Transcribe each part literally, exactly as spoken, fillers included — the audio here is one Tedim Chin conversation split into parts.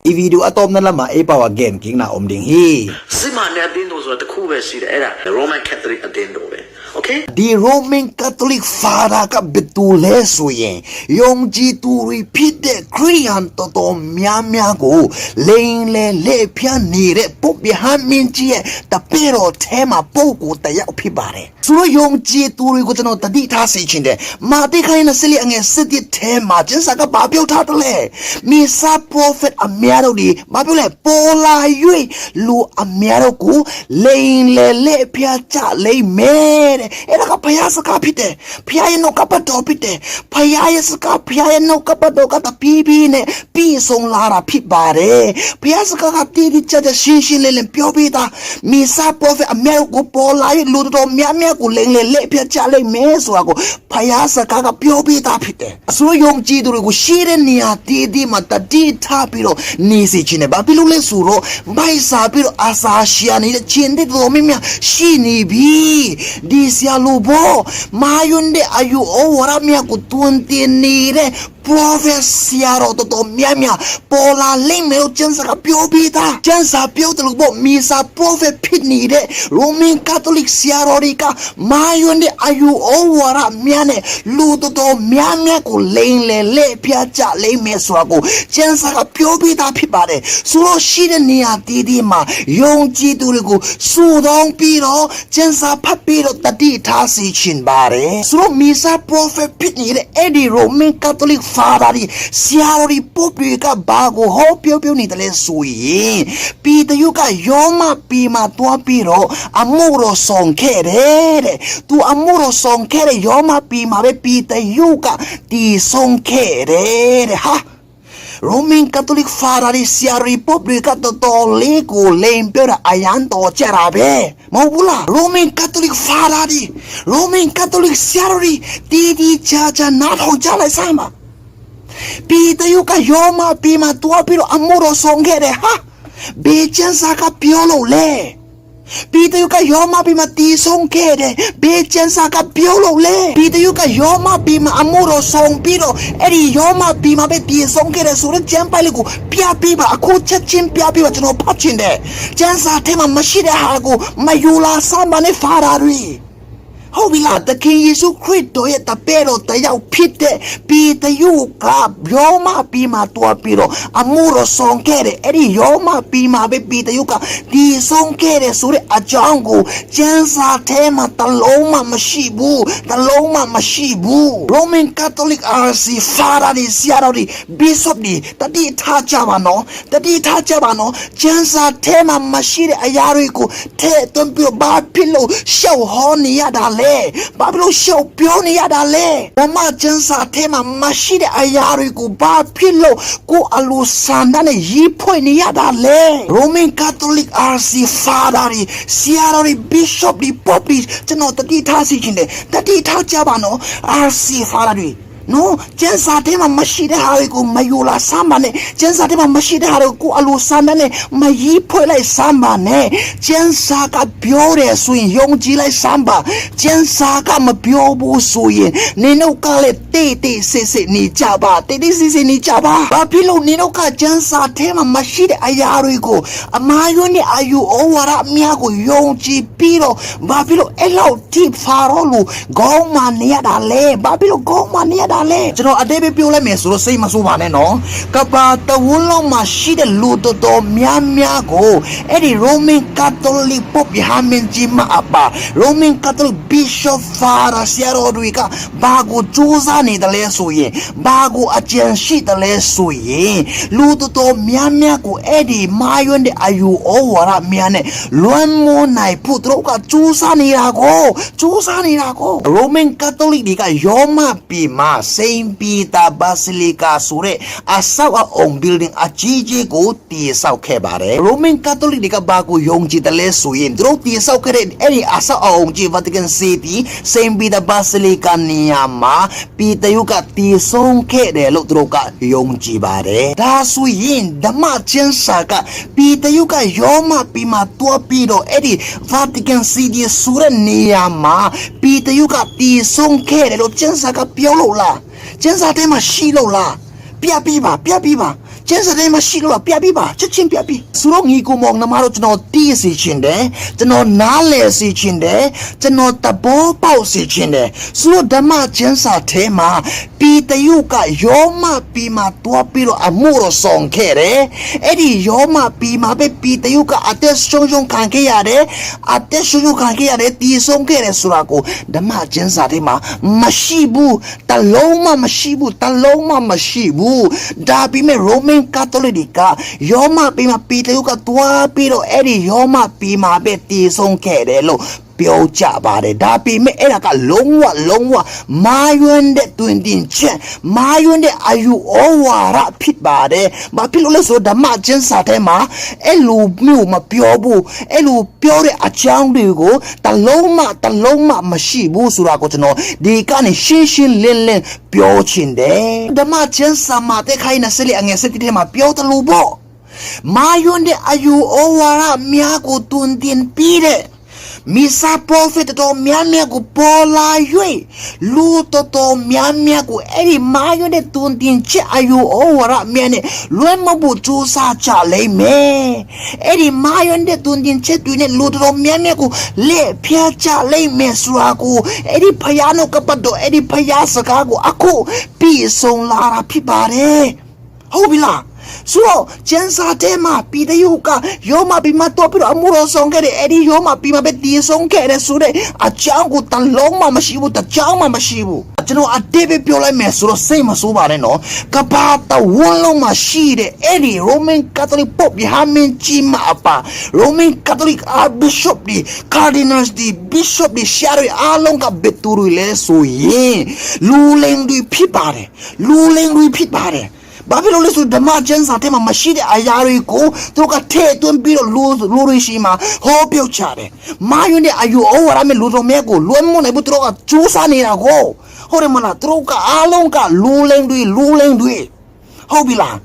။ ဒီဗီဒီယိုအတ option လမ်းမှာ အပဝါဂန်ကင်းနာ အုံးဒင်းဟီ။ စစ်မှန်တဲ့အသင်းတော်ဆိုတာတစ်ခုပဲရှိတယ်။ အဲ့ဒါ Roman Catholic အသင်းတော်ပဲ။ Okay? ဒီ Roman Catholic Father က ဘယ်သူလဲဆိုရင် ယုံကြည်သူတွေဖြစ်တဲ့ ခရစ်ယာန်တော်တော်များများကို လိမ်လည်လှည့်ဖြားနေတဲ့ ပုပ်ရဟန်းမင်းကြီးရဲ့ တပည့်တော်ထဲမှာ ပုဂ္ဂိုလ်တစ်ယောက်ဖြစ်ပါတယ်။ ဆိုတော့ ယုံကြည်သူတွေကို ကျွန်တော် သတိထားစေချင်တယ်။ မဿဲခန်းကြီး နှစ်ဆယ့်လေး အငယ် ဆယ့်တစ်ထဲမှာ ကျမ်းစာက ဘာပြောထားသလဲ။ မီးစၢ် prophet အများတို့သည် ဘာပြောလဲ။ ပေါ်လာ၍ လူအများတို့ကို လိမ်လည်လှည့်ဖြားကြလိမ့်မယ်တဲ့။ အဲ့ဒါက ဘုရားစကားဖြစ်တယ်။ ဘုရားရဲ့ နှုတ်ကပတ်တော်ဖြစ်တယ်။ ဘုရားရဲ့စကား၊ ဘုရားရဲ့ နှုတ်ကပတ်တော်က တဖြည်းဖြည်းနဲ့ ပြည့်စုံလာတာ ဖြစ်ပါတယ်။ ဘုရားစကားက တိတိကျကျ ရှင်းရှင်းလင်းလင်း ပြောပေးတာ။ မီးစၢ် prophet အများတို့ကို ပေါ်လာ၍ လူတော်တော်များများကို လိမ်လည်လှည့်ဖြားကြလိမ့်မယ်ဆိုတာကို ဘုရားစကားက ပြောပေးတာဖြစ်တယ်။ ဆိုတော့ ယုံကြည်သူတွေကို ရှိတဲ့နေရာသီးသီးမှာ သတိထားပြီးတော့ နေစေချင်တယ်။ ဘာဖြစ်လို့လဲဆိုတော့ ဗိုက်ဆာပြီးတော့ အစာရှာနေတဲ့ ခြင်းသစ်တော်တော်များများ ရှိနေပြီ။ ဒီဆရာလူဘို မှားယွင်းတဲ့ အယူဩဝါဒများကို သွန်သင်နေတဲ့ prophet ဆရာတော်တော်တော်များများ ပေါ်လာလိမ့်မယ်လို့ ကျမ်းစာက ပြောပေးတာ။ ကျမ်းစာပြောသလိုပေါ့ မီးစၢ် prophet ဖြစ်နေတဲ့ Roman Catholic ဆရာတော်တွေက မှားယွင်းတဲ့ အယူဩဝါဒများနဲ့ လူတော်တော်များများကို လိမ်လည်လှည့်ဖြားကြလိမ့်မယ်ဆိုတာကို ကျမ်းစာက ပြောပေးတာဖြစ်ပါတယ်။ ဆိုတော့ ရှိတဲ့နေရာသီးသီးမှာ ယုံကြည်သူတွေကို စုဆောင်းပြီးတော့ ကျမ်းစာဖတ်ပြီးတော့ သတိထားစေချင်ပါတယ်။ ဆိုတော့ မီးစၢ် prophet ဖြစ်နေတဲ့ အဲ့ဒီ Roman Catholic Father တွေ၊ ဆရာတော်တွေ၊ pope တွေက ဘာကို ဟောပြောပြောနေသလဲဆိုရင် ပေတရုက ရောမပြည်မှာသွားပြီးတော့ အမှုတော်ဆောင်ခဲ့တယ်တဲ့။ သူ အမှုတော်ဆောင်ခဲ့တဲ့ ရောမပြည်မှာပဲ ပေတရုက သေဆုံးခဲ့တယ်တဲ့။ ဟာ။ Roman Catholic Father တွေ၊ ဆရာတော်တွေ၊ pope တွေက တော်တော်လေးကို လိမ်ပြောတာ အရမ်းတော်ကြတာပဲ။ မဟုတ်ဘူးလား။ Roman Catholic Father တွေ၊ Roman Catholic ဆရာတော်တွေ တိတိကျကျ နားထောင်ကြလိုက်စမ်းပါ။ ပေတရုက ရောမပြည်မှာသွားပြီးတော့ အမှုတော်ဆောင်ခဲ့တယ်။ ဟာ။ ဘယ်ကျမ်းစာက ပြောလို့လဲ။ ပေတရုက ရောမပြည်မှာ သေဆုံးခဲ့တယ်။ ဘယ်ကျမ်းစာက ပြောလို့လဲ။ ပေတရုက ရောမပြည်မှာ အမှုတော်ဆောင်ပြီးတော့ အဲ့ဒီရောမပြည်မှာပဲ သေဆုံးခဲ့တယ်ဆိုတဲ့ ကျမ်းပိုဒ်လေးကို ပြပေးပါ။ အခုချက်ချင်း ပြပေးပါ။ ကျွန်တော် ဖတ်ချင်တယ်။ ကျမ်းစာထဲမှာ မရှိတဲ့ဟာကို မယူလာစမ်းပါနဲ့ Father တွေ။ ဟုတ်ပြီလား။ သခင်ယေရှုခရစ်တော်ရဲ့ တပည့်တော်တစ်ယောက်ဖြစ်တဲ့ ပေတရုက ရောမပြည်မှာ သွားပြီးတော့ အမှုတော်ဆောင်ခဲ့တယ်။ အဲ့ဒီရောမပြည်မှာပဲ ပေတရုက သေဆုံးခဲ့တယ်ဆိုတဲ့ အကြောင်းကို ကျမ်းစာထဲမှာ တစ်လုံးမှ မရှိဘူး။ တစ်လုံးမှ မရှိဘူး။ Roman Catholic R C Father တွေ၊ ဆရာတော်တွေ၊ Bishop တွေ သတိထားကြပါနော်။ သတိထားကြပါနော်။ ကျမ်းစာထဲမှာ မရှိတဲ့ အရာတွေကို ထည့်သွင်းပြီးတော့ ဘာဖြစ်လို့ လျှောက်ဟောနေရတာလဲ။ ဘာဖြစ်လို့ လျှောက်ပြောနေရတာလဲ။ ဓမ္မကျမ်းစာထဲမှာ မရှိတဲ့ အရာတွေကို ဘာဖြစ်လို့ ကိုယ့်အလိုဆန္ဒနဲ့ ရေးဖွဲ့နေရတာလဲ။ Roman Catholic R C Father တွေ၊ ဆရာတော်တွေ၊ Bishop တွေ၊ pope တွေ၊ ကျွန်တော် သတိထားစေချင်တယ်။ သတိထားကြပါနော်။ R C Father တွေနော်။ ကျမ်းစာထဲမှာ မရှိတဲ့ဟာတွေကို မယူလာစမ်းပါနဲ့။ ကျမ်းစာထဲမှာ မရှိတဲ့ဟာတွေကို ကိုယ့်အလိုဆန္ဒနဲ့ မရေးဖွဲ့လိုက်စမ်းပါနဲ့။ ကျမ်းစာက ပြောတယ်ဆိုရင် ယုံကြည်လိုက်စမ်းပါ။ ကျမ်းစာက မပြောဘူးဆိုရင် နင်တို့ကလည်း တိတ်တိတ်ဆိတ်ဆိတ် နေကြပါ။ တိတ်တိတ်ဆိတ်ဆိတ် နေကြပါ။ ဘာဖြစ်လို့ နင်တို့က ကျမ်းစာထဲမှာ မရှိတဲ့ အရာတွေကို၊ အမှားယွင်းတဲ့ အယူဩဝါဒများကို ယုံကြည်ပြီးတော့ ဘာဖြစ်လို့ အဲ့လောက်ထိ ဖာရောလို ခေါင်းမာနေရတာလဲ။ ဘာဖြစ်လို့ ခေါင်းမာနေရတာလဲ။ ကျွန်တော် အသေးပဲ ပြောလိုက်မယ်ဆိုတော့ စိတ်မဆိုးပါနဲ့နော်။ ကမ္ဘာတစ်ဝန်းလုံးမှာရှိတဲ့ လူတော်တော်များများကို အဲ့ဒီ Roman Catholic Pope ရဟန်းမင်းကြီးမအပါ Roman Catholic Bishop Father ဆရာတော်တွေက ဘာကို ကြိုးစားနေသလဲဆိုရင်၊ ဘာကို အကြံရှိသလဲဆိုရင်၊ လူတော်တော်များများကို အဲ့ဒီ မှားယွင်းတဲ့ အယူဩဝါဒများနဲ့ လွှမ်းမိုးနိုင်ဖို့ သူတို့က ကြိုးစားနေတာကို၊ ကြိုးစားနေတာကို။ Roman Catholic တွေက ရောမပြည်မှာ Saint Peter Basilica ဆိုတဲ့ အဆောက်အအုံ building အကြီးကြီးကို တည်ဆောက်ခဲ့ပါတယ်။ Roman Catholic တွေက ဘာကို ယုံကြည်သလဲဆိုရင်၊ သူတို့ တည်ဆောက်ခဲ့တဲ့ အဲ့ဒီ အဆောက်အအုံကြီး Vatican City Saint Peter Basilica နေရာမှာ ပေတရုက သေဆုံးခဲ့တယ်လို့ သူတို့က ယုံကြည်ပါတယ်။ ဒါဆိုရင် ဓမ္မကျမ်းစာက ပေတရုက ရောမပြည်မှာ သွားပြီးတော့ အဲ့ဒီ Vatican City ဆိုတဲ့ နေရာမှာ ပေတရုက သေဆုံးခဲ့တယ်လို့ ကျမ်းစာက ပြောလို့လား။ ကျမ်းစာထဲမှာ ရှိလို့လား။ ပြပေးပါ။ ပြပေးပါ။ ကျမ်းစာထဲမှာရှိလို့လား? ပြပေးပါ။ ချက်ချင်းပြပေး။ သူတို့ညီကိုမောင်နှမတို့ ကျွန်တော်သိစေချင်တယ်။ ကျွန်တော်နားလည်စေချင်တယ်။ ကျွန်တော်သဘောပေါက်စေချင်တယ်။ သူတို့ဓမ္မကျမ်းစာထဲမှာ ပေတရုက ရောမပြည်မှာသွားပြီးတော့ အမှုတော်ဆောင်ခဲ့တယ်။ အဲ့ဒီရောမပြည်မှာပဲ ပေတရုက အသက်ဆုံးရှုံးခံခဲ့ရတယ်။ အသက်ဆုံးရှုံးခံခဲ့ရတယ်။ သေဆုံးခဲ့တယ်ဆိုတာကို ဓမ္မကျမ်းစာထဲမှာ မရှိဘူး။ တစ်လုံးမှမရှိဘူး။ တစ်လုံးမှမရှိဘူး။ ဒါပေမဲ့ ရိုမန်ကတ်တိုလစ်တွေက ရောမပြည်မှာ ပေတရုကသွားပြီးတော့ အဲ့ဒီရောမပြည်မှာပဲ သေဆုံးခဲ့တယ်လို့ ပြောကြပါတယ်။ ဒါပေမဲ့ အဲ့ဒါက လုံးဝ၊ လုံးဝ မှားယွင်းတဲ့ သွန်သင်ချက်၊ မှားယွင်းတဲ့ အယူဩဝါဒ ဖြစ်ပါတယ်။ ဘာဖြစ်လို့လဲဆိုတော့ ဓမ္မကျမ်းစာထဲမှာ အဲ့လိုမျိုး မပြောဘူး။ အဲ့လိုပြောတဲ့ အကြောင်းတွေကို တစ်လုံးမှ၊ တစ်လုံးမှ မရှိဘူးဆိုတာကို ကျွန်တော် ဒီကနေ ရှင်းရှင်းလင်းလင်း ပြောချင်တယ်။ ဓမ္မကျမ်းစာ မဿဲခန်းကြီး နှစ်ဆယ့်လေး အငယ်ဆယ့်တစ်ထဲမှာ ပြောသလိုပေါ့။ မှားယွင်းတဲ့ အယူဩဝါဒများကို သွန်သင်ပြီးတဲ့ မီးစပ် prophet တော်တော်များများကို ပေါ်လာ၍ လူတော်တော်များများကို အဲ့ဒီမှားယွင်းတဲ့ သွန်သင်ချက် အယူဩဝါဒများနဲ့ လွတ်မြောက်ဖို့ ကြိုးစားကြလိမ့်မယ်။ အဲ့ဒီမှားယွင်းတဲ့ သွန်သင်ချက်တွေနဲ့ လူတော်တော်များများကို လှည့်ဖြားကြလိမ့်မယ်ဆိုတာကို အဲ့ဒီဘုရားနှုတ်ကပတ်တော်၊ အဲ့ဒီဘုရားစကားကို အခု ပြည့်စုံလာတာ ဖြစ်ပါတယ်။ ဟုတ်ပြီလား? ဆိုတော့ ကျမ်းစာထဲမှာ ပေတရုက ရောမပြည်မှာသွားပြီးတော့ အမှုတော်ဆောင်ခဲ့တယ်။ အဲ့ဒီရောမပြည်မှာပဲ သေဆုံးခဲ့တယ်ဆိုတဲ့ အကြောင်းကို တစ်လုံးမှမရှိဘူး။ တစ်ကြောင်းမှမရှိဘူး။ ကျွန်တော် အသေးပဲပြောလိုက်မယ်ဆိုတော့ စိတ်မဆိုးပါနဲ့နော်။ ကမ္ဘာတဝန်းလုံးမှာရှိတဲ့ အဲ့ဒီ ရိုမန်ကတ်တိုလစ် ပုပ်ရဟန်းမင်းကြီးမအပါ ရိုမန်ကတ်တိုလစ် archbishop တွေ၊ cardinals တွေ၊ bishop တွေ၊ ဆရာတွေ အားလုံးက ဘယ်သူတွေလဲဆိုရင် လူလိမ်တွေ ဖြစ်ပါတယ်။ လူလိမ်တွေ ဖြစ်ပါတယ်။ ဘာဖြစ်လို့လဲဆိုတော့ ဓမ္မကျမ်းစာထဲမှာ မရှိတဲ့အရာတွေကို သူတို့က ထည့်သွင်းပြီးတော့ လူ၊ လူတွေဆီမှာ ဟောပြောကြတယ်။ မှားယွင်းတဲ့ အယူဩဝါဒနဲ့ လူတော်များကို လွတ်မြောက်နိုင်ဖို့ သူတို့က ကြိုးစားနေတာကို။ ဟုတ်တယ်မလား? သူတို့က အားလုံးက လူလိမ်တွေ၊ လူလိမ်တွေ။ ဟုတ်ပြီလား?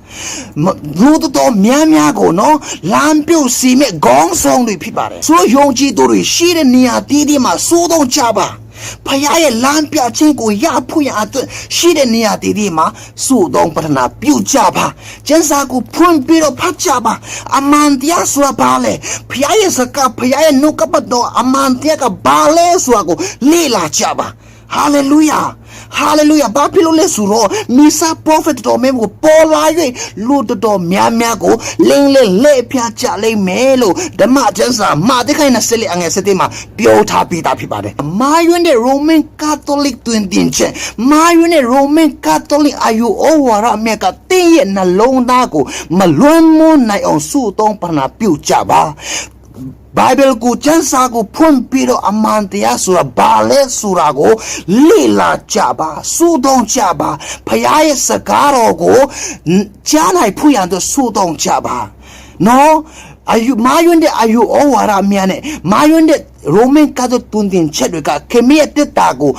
မ၊ လူတော်တော်များများကိုနော်၊ လမ်းပြုတ်စေမယ့် ခေါင်းဆောင်တွေ ဖြစ်ပါတယ်။ ဆိုတော့ ယုံကြည်သူတွေ ရှိတဲ့နေရာသီးသီးမှာ ဆုတောင်းကြပါ။ ဘုရားရဲ့ လမ်းပြခြင်းကို ရဖို့ရန်အတွက် ရှိတဲ့နေရာသီးသီးမှာ ဆုတောင်းပတ္ထနာပြုကြပါ။ ကျမ်းစာကို ဖွင့်ပြီးတော့ ဖတ်ကြပါ။ အမှန်တရားဆိုတာ ဘာလဲ? ဘုရားရဲ့စကား၊ ဘုရားရဲ့ နှုတ်ကပတ်တော် အမှန်တရားက ဘာလဲဆိုတာကို လေ့လာကြပါ။ ဟာလေလုယာ၊ ဟာလေလုယာ။ ဘာဖြစ်လို့လဲဆိုတော့ မီးစပ် prophet တော်များများကို ပေါ်လာ၍ လူတော်တော်များများကို လိမ်လည်လှည့်ဖြားကြလိမ့်မယ်လို့ ဓမ္မကျမ်းစာ မဿဲခန်းကြီး နှစ်ဆယ့်လေး အငယ်ဆယ့်တစ်မှာ ပြောထားပြီးသား ဖြစ်ပါတယ်။ မှားယွင်းတဲ့ ရိုမန်ကတ်တိုလစ် သွန်သင်ချက်၊ မှားယွင်းတဲ့ ရိုမန်ကတ်တိုလစ် အယူဩဝါဒများက သင်ရဲ့နှလုံးသားကို မလွတ်မြောက်နိုင်အောင် ဆုတောင်းပတ္ထနာပြုကြပါ။ ဘိုင်ဘုရင်ကို၊ ကျမ်းစာကို ဖွင့်ပြီးတော့ အမှန်တရားဆိုတာ ဘာလဲဆိုတာကို လေ့လာကြပါ။ ဆုတောင်းကြပါ။ ဘုရားရဲ့စကားတော်ကို ကြားနိုင်ဖို့ရန်အတွက် ဆုတောင်းကြပါ။ နော်။ အယူ၊ မှားယွင်းတဲ့ အယူဩဝါဒများနဲ့ မှားယွင်းတဲ့ ရိုမန်ကတ်တိုလစ် သွန်သင်ချက်တွေက ခင်မရဲ့အသက်တာကို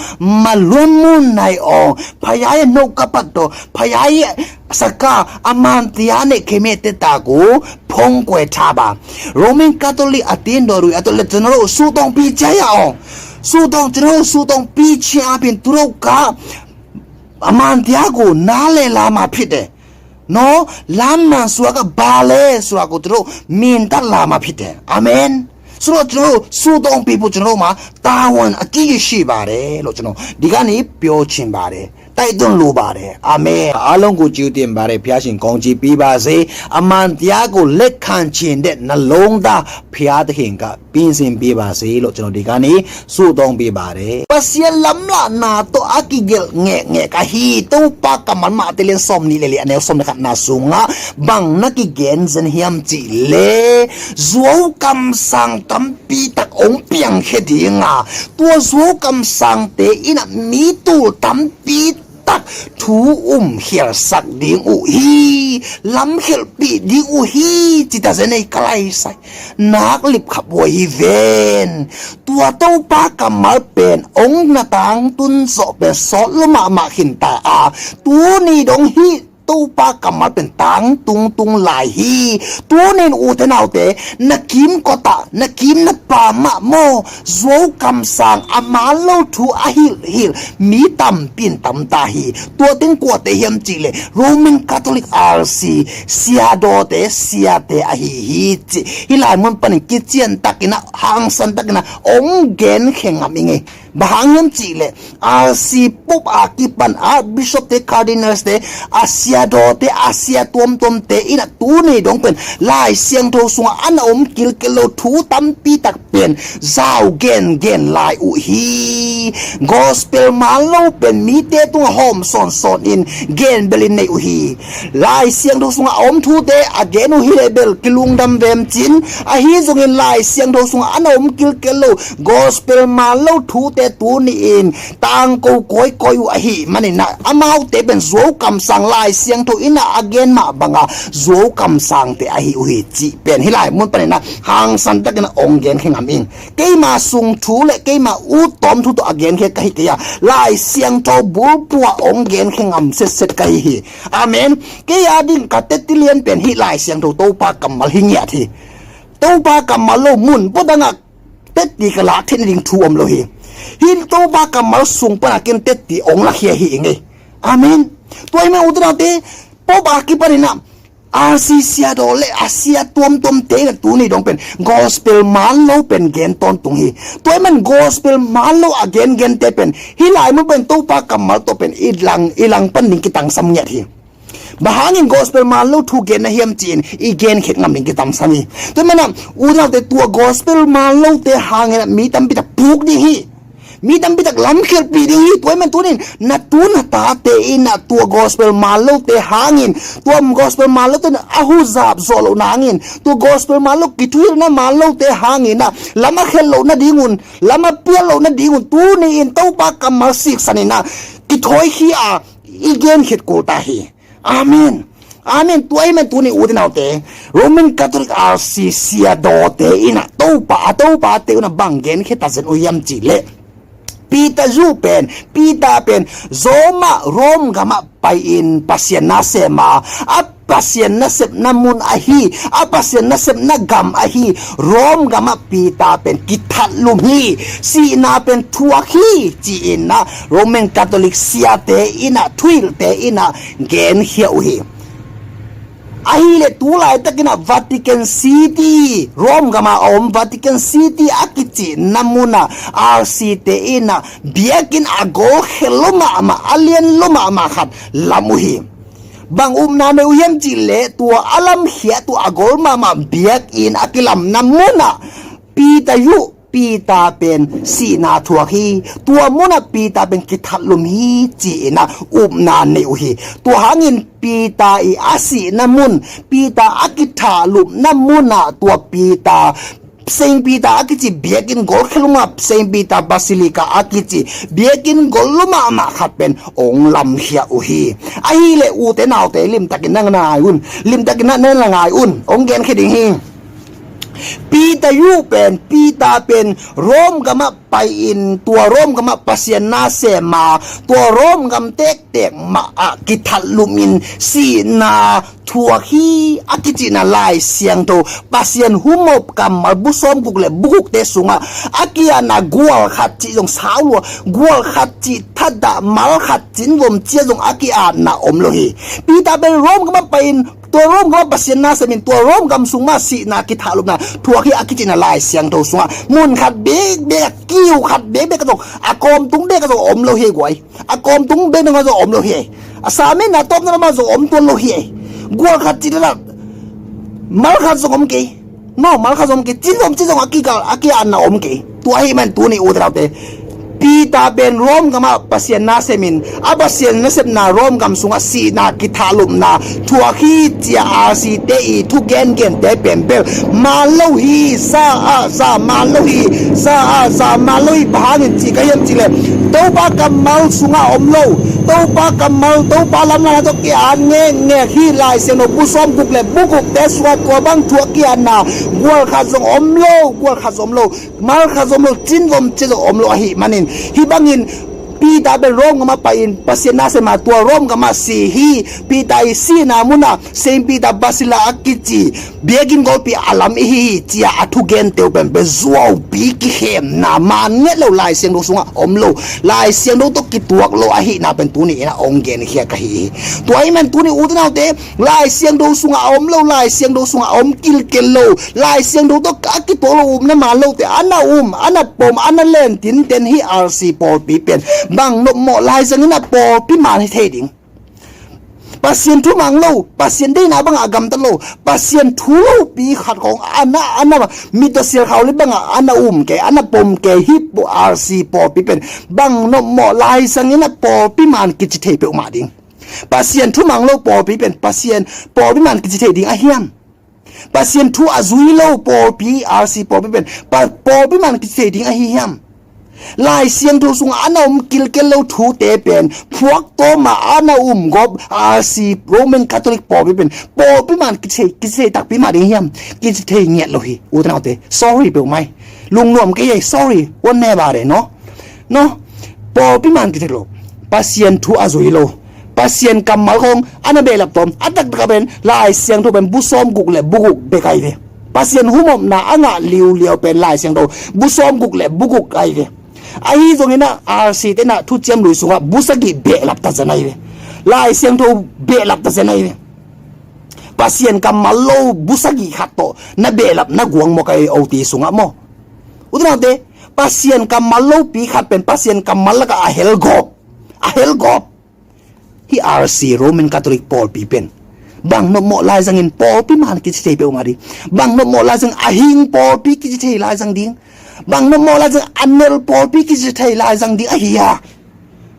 မလွတ်မြောက်နိုင်အောင် ဘုရားရဲ့နှုတ်ကပတ်တော်၊ ဘုရားရဲ့စကား၊ အမှန်တရားနဲ့ ခင်မရဲ့အသက်တာကို ဖုံးကွယ်ထားပါ။ ရိုမန်ကတ်တိုလစ် အသင်းတော်တွေအတွက်လည်း ကျွန်တော်တို့ ဆုတောင်းပေးကြရအောင်။ ဆုတောင်း၊ ကျွန်တော်တို့ ဆုတောင်းပေးခြင်းအားဖြင့် သူတို့က အမှန်တရားကို နားလည်လာမှာ ဖြစ်တယ်။ နော်။ လမ်းမှန်ဆိုတာက ဘာလဲဆိုတာကို သူတို့ မြင်တတ်လာမှာ ဖြစ်တယ်။ အာမင်။ ဆိုတော့ ကျွန်တော်တို့ ဆုတောင်းပေးဖို့ ကျွန်တော်တို့မှာ တာဝန်အကြီးကြီး ရှိပါတယ်လို့ ကျွန်တော် ဒီကနေ ပြောချင်ပါတယ်။ တိုက်တွန်းလိုပါတယ်။ အာမင်။ အားလုံးကို ကျေးဇူးတင်ပါတယ်။ ဘုရားရှင် ကောင်းချီးပေးပါစေ။ အမှန်တရားကို လက်ခံချင်တဲ့ နှလုံးသား ဘုရားသခင်က ပြင်ဆင်ပေးပါစေလို့ ကျွန်တော် ဒီကနေ့ ဆုတောင်းပေးပါတယ်။ Pasian lamlahna tawh a kigelh ngehngeh ka hi. Topa kammal, Mate lian sawmnih le li, a neu sawm le khatna sungah bang na kigen zen hiam cih leh, zuau kamsang tampi tak hong piangkhia ding a, tua zuau kamsangte in ah mi tul tampi tak thu umkhialsak ding uh hi. Lamkhialhpih ding uh hi, ci ta zen ei, ka laisai. Nak lipkhap huai hi ven. Tua Topa kammal pen hong na tangtun zawh pen sawt lua mahmah khin ta a, tuni dong hih Topa kammal pen tangtungtung lai hi. Tunin ute naute, na kimkotah, na kim na pamah maw, Zuau kamsang a man lo thu a hilhhilh mi tampi in tamta hi. Tua teng kuate hiam cihleh Roman Catholic R C siadawte, siate ahi hi ci. Hih lai mun panin kician takin ah, hangsan takin ah ong genkhia ngam ing ei. Bang hang hiam cihleh R C Pope a kipan Archbishop te, Cardinals te, a siadawte, a sia tuamtuamte in ah tuni dong pen Lai Siangtho sungah a na om kilkel lo thu tampi tak pen zau gengen lai uh hi. Gospel man lo pen mite tungah hawm sawnsawn in gen belin nei uh hi. Lai Siangtho sungah a om thute a gen uh hileh bel kilungdam vem cin, ahi zongin Lai Siangtho sungah a na om kilkel lo gospel man lo thute tuni-in tangko kawikawi uh ahih manin ah, amaute pen Zuau kamsang, Lai Siangtho in ah a gen mah banga Zuau kamsangte ahi uh hi cih pen hih lai mun panin ah hangsan takin ah ong genkhia ngam ing. Keima sung thu le keima ut tawm thu tawh a genkhia ka hi kei a, Lai Siangtho bulphuh ah ong genkhia ngam setset ka hi hi. Amen. Kei a ding ka tetti lian pen hih Lai Siangtho Topa kammal hi ngiat hi. Topa kammal lo mun pua dangah tetti ka lak theih nading thu om lo hi. Hih Topa kammal sung pana ken tetti ong lakhia hi ing ei. Amen. Tua ahih man ute naute, Pope a kipanin ah R C siadaw le a sia tuamtuamte in ah tuni dong pen gospel man lo pen gen tawntung hi. Tua ahih man gospel man lo a gengente pen hih lai mun pen Topa kammal tawh pen i lang, i langpan ding kitangsam ngiat hi. Bang hangin gospel man lo thu genna hiam ci-in i genkhiat ngam ding kitangsam hi. Tua ahih man ah ute naute, tua gospel man lote hangin ah mi tampi tak puk ding hi. Mi tampi tak lamkhialhpih ding hi. Tua ahih man tunin na tu na tate in ah tua gospel man lote hangin, tua gospel man lote in a huzap zawh loh nangin, tua gospel man lo kithuhilhna man lote hangin ah lam a khelh loh nadingun, lam a pial loh nadingun tuni-in Topa kammal siksan in ah kithawi khia a i genkhiat kul ta hi. Amen. Amen. Tua ahih man tuni ute naute, Roman Catholic R C siadawte in ah Topa, a Topate un ah bang genkhia ta zen uh hiam cihleh, Peter Yu pen, Peter pen Roma, Rome gamah pai-in Pasian nasem a, a Pasian nasepna mun ahi, a Pasian nasepna gam ahi Rome gamah Peter pen kithatlum hi, sihna pen thuak hi ci-in ah Roman Catholic siate in ah, thuhilhte in ah genkhia uh hi. Ahileh tu laitakin ah Vatican City, Rome gama a om Vatican City a kicihna mun ah R C te in ah biakinn a golkhia lua mahmah, a lian lua mahmah khat lam uh hi. Bang upna nei uh hiam cihleh, tua a lamkhiat uh a gol mahmah biakinn a kilamna mun ah Peter Yu, Peter pen sihna thuak hi. Tua mun ah Peter pen kithatlum hi ci-in ah upna nei uh hi. Tua hangin Peter i a sihna mun, Peter a kithatlumna mun ah tua Peter, Saint Peter a kici biakinn golkhia lua mah, Saint Peter Basilica a kici biakinn gol lua mahmah khat pen ong lamkhia uh hi. Ahileh ute naute, limtakin na ngai un, limtakin na, na ngai un, ong genkhia ding hi. Peter Yu pen, Peter pen Rome gamah pai-in tua Rome gamah Pasian nasem a, tua Rome gam tektek mah ah kithatlumin sihna thuak hi a kicihna Lai Siangtho, Pasian humop kammal bu sawmguk le bu gukte sungah a ki-atna gual khat cih zong sau lua, gual khat cih thadah, mal khat cinvom cia zong a ki-atna om lo hi. Peter pen Rome gamah pai-in tua Rome gam Pasian nasemin tua Rome gam sung mah sihna kithatlupna thuak hi a kicihna Lai Siangtho sungah mun khat bekbek, kiu khat bekbek ka zong, a kawmtung bek ka zong om lo hi guai. A kawmtung bekbek ka zong om lo hi. A samin a tawpna lamah zong om tuan lo hi. Gual khat cih dala mal khat zong om kei. No, mal khat zong om kei. Cin zong, cin zong a kigal, a ki-atna om kei. Tua ahih man tuni ute naute, Peter pen Rome gamah Pasian nasemin, a Pasian nasepna Rome gam sungah sihna kithatlupna thuak hi cia R C te i thu gengente pen bel man lo hi, za ah za man lo hi, za ah za man lo hi. Bang hangin ci ka hiam cihleh, Topa kammal sungah om lo, Topa kammal, Topa lamlahna tawh ki-at ngekngek hi. Lai Siangtho bu sawmguk le bu gukte sungah tua bang thu a ki-atna gual khat zong om lo, gual khat zong om lo, mal khat zong om lo, cinvom cia zong om lo ahih manin, hih bangin Peter pen Rome gam ah pai-in Pasian nasem a tua Rome gam ah si hi. Peter i sihna munah Saint Peter Basilica a kici biakinn golpi a lam i hi hi, ci-a a thugente uh pen, pen zuaupi kikhemna, man nget lo, Lai Siangtho sungah om lo, Lai Siangtho tawh kituak lo ahihna pen tuni in a hong genkhia ka hi hi. Tua ahih man tuni ute naute, Lai Siangtho sungah a om lo, Lai Siangtho sungah a om kilkel lo, Lai Siangtho tawh a kituak lo, um na man lote a na um, a na pom, a na len tinten hi R C pawlpi pen. Bang nopmawh laizangin a pawlpi man hi thei ding. Pasian thu mang lo, Pasian deihna bangah a gamtat lo, Pasian thu lopi khat khawng a na, a na mit tawh sial khau li bangah a na um kei, a na pom kei hi R C pawlpi pen. Bang nopmawh laizangin a pawlpi man kici thei peuhmah ding. Pasian thu mang lo pawlpi pen, Pasian pawlpi man kici thei ding a hiam? Pasian thu a zui lo pawlpi, R C pawlpi pen, pa-, pawlpi man kici thei ding ahi hiam? Lai Siangtho sungah a na om kilkel lo thute pen phuak tawma a na um gawp R C Roman Catholic pawlpi pen pawlpi man kici thei, kici thei takpi mah ding hiam? Kici thei ngiat lo hi, ute naute. Sorry peuhmah hi. Lungnuam kei ei, sorry. Wan ne ba de, no? No? Pawlpi man kici thei lo. Pasian thu a zui lo, Pasian kammal khawng a na behlap tawm a taktak a pen Lai Siangtho pen bu sawm guk le bu guk bek ahi ve. Pasian humopna a ngah liuliau pen Lai Siangtho bu sawm guk le bu guk ahi ve. Ahi zongin a R C te na thuciam lui sungah bu sagih behlap ta zen ahi ve. Lai Siangtho behlap ta zen ahi ve. Pasian kammal lo bu sagih khat tawh na behlap na guang mawk ahi ve, O T sungah maw. Ute naute, Pasian kammal lopi khat pen Pasian kammal lakah a helgawp, a helgawp. Hi R C Roman Catholic pawlpi pen. Bang nopmawh laizangin pawlpi man kici thei peuhmah ding. Bang nopmawh laizangin a hing pawlpi kici thei laizang ding. Bang nopmawh laizangin a nel pawlpi kici thei laizang ding ahi a.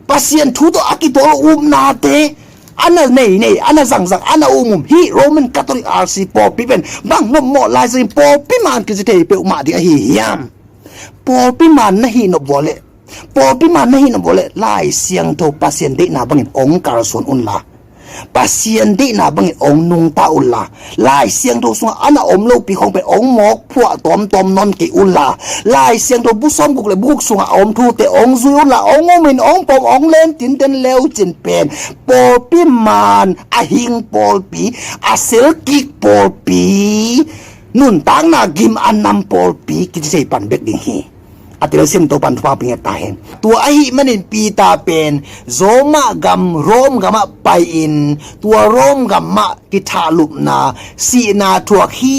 Pasian thu tawh a kituak lo upnate a na nei nei, a na zangzang, a na um um hi Roman Catholic R C pawlpi pen. Bang nopmawh laizangin pawlpi man kici thei peuhmah ding ahi hiam? Pawlpi man na hih nop vua leh, pawlpi man na hih nop vua leh Lai Siangtho Pasian deihna bangin ong kalsuan unla, Pasian deihna bangin ong nungta unla, Lai Siangtho sungah a na om lopi khawng pen ong mawk phuah tawmtawm nawn kei unla, Lai Siangtho bu sawm guk le bu guk sungah a om thute ong zui unla, ong umin ong pom ong len tinten leucin pen pawlpi man, a hing pawlpi, a selkik pawlpi, nuntakna gim a nam pawlpi kici thei pan bek ding hi. A telsiam Topan thupha pia nget ta hen. Tua ahih manin Peter pen Roma gam, Rome gamah pai-in tua Rome gamah kithahlupna, sihna thuak hi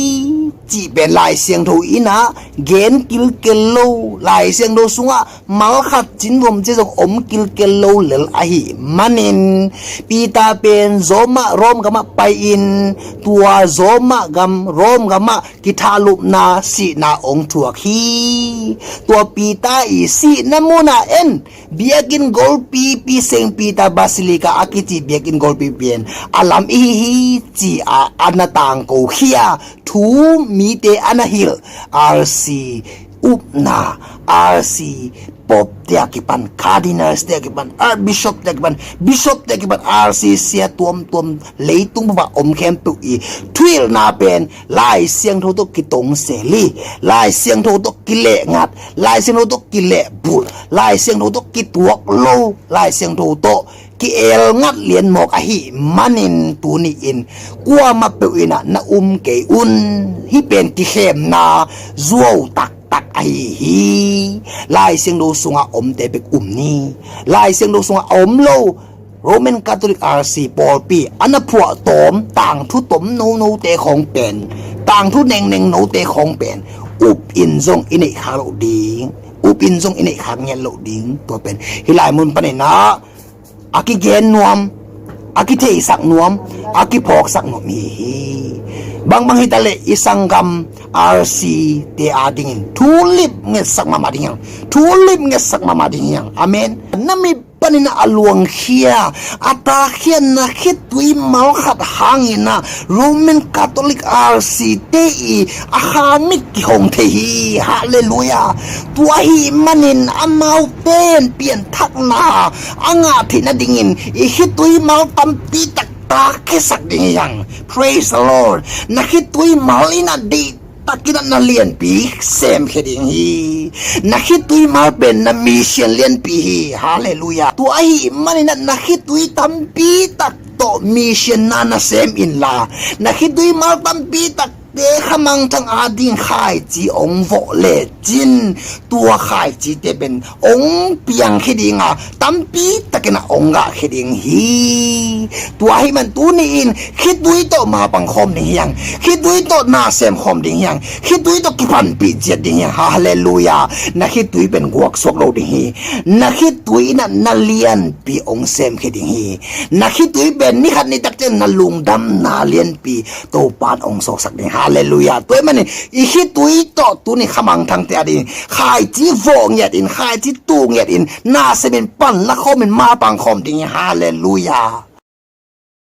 cih pen Lai Siangtho in a gen kilkel lo, Lai Siangtho sungah mal khat cin vom cia zong om kilkel lo lel ahih manin Peter pen Roma, Rome gamah pai-in tua Roma gam, Rome gamah kithahlupna, sihna ong thuak hi. Tua Peter i sihna munah en biakinn golpipi, Saint Peter Basilica a kici biakinn golpipi en a lam i hi hi ci-a a na tangkokhia thu mite a na hilh, R C upna, R C pope te a kipan, cardinals te a kipan, archbishop te a kipan, bishop te a kipan, R C sia tuamtuam leitung bup ah om khempeuh i thuhilhna pen Lai Siangtho tawh kitong sel hi. Lai Siangtho tawh kilehngat, Lai Siangtho tawh kilehbulh, Lai Siangtho tawh kituak lo, Lai Siangtho tawh ki-elngat lian mawk ahih manin tuni-in kuamah peuh in a na um kei un. Hih pen kikhemna zuau taktak ahi hi. Lai Siangtho sungah omte bek um ni. Lai Siangtho sungah a om lo Roman Catholic R C pawlpi a na phuah tawm, tangthu tom nonote khawng pen, tangthu nengneng note khawng pen up in zong i neih khak loh ding, up in zong i neih khak ngiat loh ding. Tua pen hih lai mun panin ah a kigen nuam, a kitheisak nuam, a kiphawksak nuam hi hi. Bangbang hitaleh i sanggam R C te adingin thu lip ngetsak mahmah ding hiang, thu lip ngetsak mahmah ding hiang. Amen. Na mit panin a luangkhia, a takhia na khitui mal khat hangin a Roman Catholic R C te i a khamit kihong thei hi. Halleluiah. Tua ahih manin amaute in pianthakna a ngah theih nadingin i khitui mal tampi tak takkhiasak ding hi hang. Praise the Lord. Na khitui mal in a deih takin ah na lianpi semkhia ding hi. Na khitui mal pen na mission lianpi hi. Halleluiah. Tua ahih manin ah na khitui tampi tak tawh mission na na sem inla, na khitui mal tampi takte khamangthang ading khaici ong vawh lecin, tua khaicite pen ong piangkhia dinga tampi takin ah ong gahkhia ding hi. Tua ahih man tuni-in khitui tawh mapang khawm ding hiang, khitui tawh na sem khawm ding hiang, khitui tawh kipanpih ciat ding hiang. Halleluiah. Na khitui pen guaksuak lo ding hi. Na khitui in ah na lianpi ong semkhia ding hi. Na khitui pen ni khat ni tak ciang na lungdamna lianpi Topan ong sawksak ding. Halleluiah. Tua ahih manin i khitui tawh tuni khamangthangte ading khaici vawh ngiatin, khaici tu ngiatin, na semin panla khawmin mapang khawm ding hi. Halleluiah.